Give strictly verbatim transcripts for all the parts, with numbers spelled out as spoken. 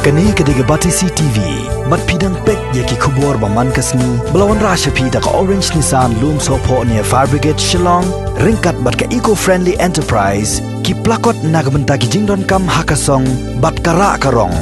Kane ka dei ka Batesi T V. Bad phi dang peit ïa ki khubor ba man ka sngi ba la wanrah sha phi da ka Orange Nissan Lumsohphoh near Fire Brigade Shillong, ryngkat bad ka Eco Friendly Enterprise, ki plakot na ka bynta ki jingdonkam ha ka song bad ka rah ka rong.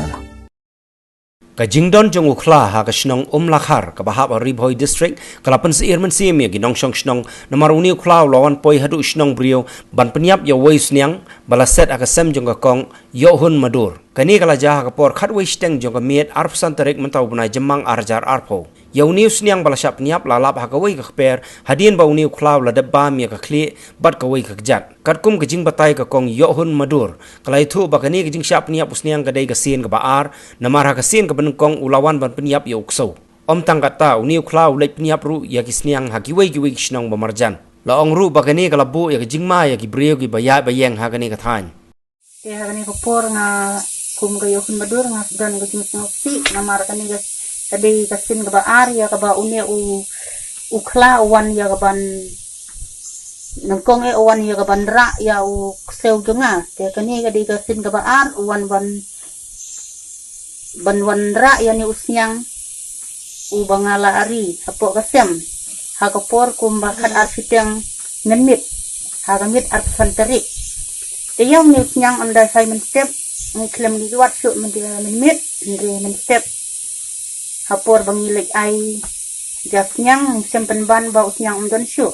Ka jingdon jong u khla ha ka shnong Umlakhar kaba hap ha Ri Bhoi District ka la pynsyier mynsiem ïa ki nongshong shnong, namar une u khla u la wan poi haduh shnong briew ban pynïap ïa uwei u sniang ba la set ha ka sem jong ka kong Ïohun Madur. Kane ka la jia ha ka por khatwei shiteng jong ka miet, arphew san tarik mynta u bnai Jymmang ar hajar arphew. Ïa une u sniang ba la shah pynïap la lap ha kawei ka kper, hadien ba une u khla u la dep bam ïa ka khlieh bad kawei ka kjat. Katkum ka jingbatai ka kong Ïohun Madur, ka la ïathuh ba kane ka jingshah pynïap u sniang ka dei ka sien kaba ar, namar ha ka sien kaba nyngkong u la wan ban pynïap ïa u ksew. Ym tang katta, une u khla u leit pynïap ruh ïa ki sniang ha kiwei kiwei ki shnong ba marjan. La ong ruh ba kane ka la buh ïa ka jingma ïa ki briew kiba ïaid ba ïeng ha kane ka thaiñ. Te ha kane ka por nga kum ka Ïohun Madur nga don ka jingsngewsih, namar kane ka, ka dei ka sien kaba ar ïa kaba une u, u khla u wan ïa kaban, nyngkong eh u wan ïa kaban rah ïa u ksew jong nga. Te kane ka dei ka sien kaba ar u wan ban, ban wanrah ïa une u sniang uba nga la ari hapoh ka sem ha ka por kumba khatar shiteng mynmiet, ha ka miet arphew san tarik. Te ïa une u sniang ynda shai mynstep, ngi khlem leit wad shuh mynta mynmiet, hynrei mynstep ha por ba ngi leit ai ja sniang, ngi shem pynban ba u sniang um don shuh.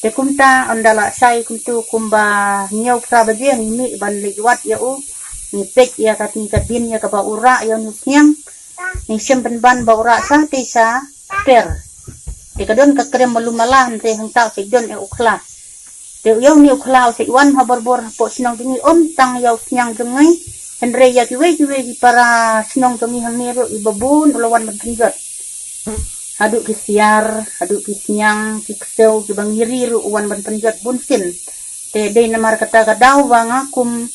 Te kumta ynda la shai kumtu kumba hynñiew phra baje ngi mih ban leit wad ïa u, ngi peit ïa katne ka dien ïa kaba u rah ïa une u sniang. Ngi shem pynban ba u rah sha te sha kper. Te ka don ka krem malu mala, hynrei hangta u sa don eh u khla. Te ïa une u khla u sa wan ha borbor hapoh shnong jong ngi, ym tang ïa u sniang jong ngi, hynrei ïa kiwei kiwei ki para shnong jong ngi hangne ruh iba bun u la wan ban pynjot. Haduh ki siar, haduh ki sniang, ki ksew, kiba ngi ri ruh u wan ban pynjot bunsien. Te dei namar kata ka daw ba nga kum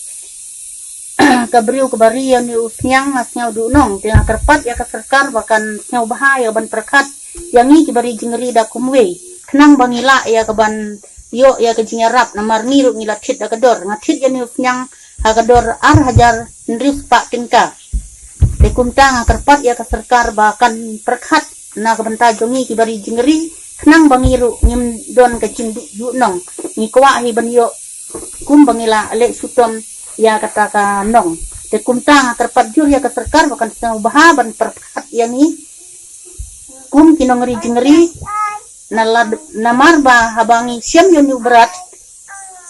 ka briew kaba ri ïa une u sniang nga sngew duhnong, te nga kyrpad ïa ka sorkar ba kan sngewbha ïa ban pyrkhat ïa ngi kiba ri jingri da kumwei, khnang ba ngi lah ïa kaban ïoh ïa ka jingïarap, namar ngi ruh ngi la thied da ka dor. Nga thied ïa une u sniang ha ka dor ar hajar hynriew spah tyngka. Te kumta nga kyrpad ïa ka sorkar ba kan pyrkhat na ka bynta jong ngi kiba ri jingri, khnang ba ngi ruh ngim don ka jingduhnong. Ngi kwah hi ban ïoh kum ba ngi la leh shitom ïa kata ka nong. Te kumta nga kyrpad jur ïa ka sorkar ba kan sngewbha ban pyrkhat ïa ngi kum ki nongri jingri, na la, namar ba haba ngi shem ïa une u mrad,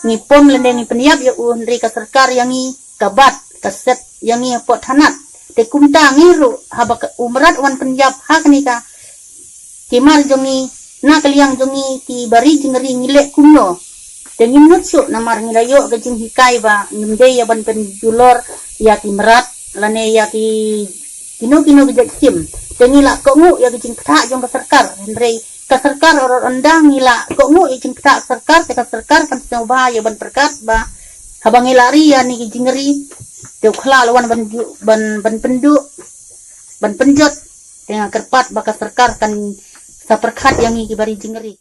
ngi pom lane ngi pynïap ïa u, hynrei ka sorkar ïa ngi ka bat, ka set ïa ngi hapoh thanat. Te kumta ngi ruh haba ka, u mrad wan pynïap ha kane ka khmat jong ngi, na ka liang jong ngi kiba ri jingri ngi leh kumno? Te ngim nud shuh namar ngi la ïoh ka jinghikai ba ngim dei ïa ban pynjulor ïa ki mrad lane ïa ki kino kino ki jait sim. Te ngi la kohnguh ïa ka jingpyrkhat jong ka sorkar, hynrei ka sorkar, ynda ngi la kohnguh ïa ka jingpyrkhat sorkar, te ka sorkar kan sngewbha ïa ban pyrkhat ba haba ngi la ri ïa kine ki jingri, te u khla u la wan ban ju-, ban, ban pynduh, ban pynjot. Te nga kyrpad ba ka sorkar kan sa pyrkhat ïa ngi kiba ri jingri.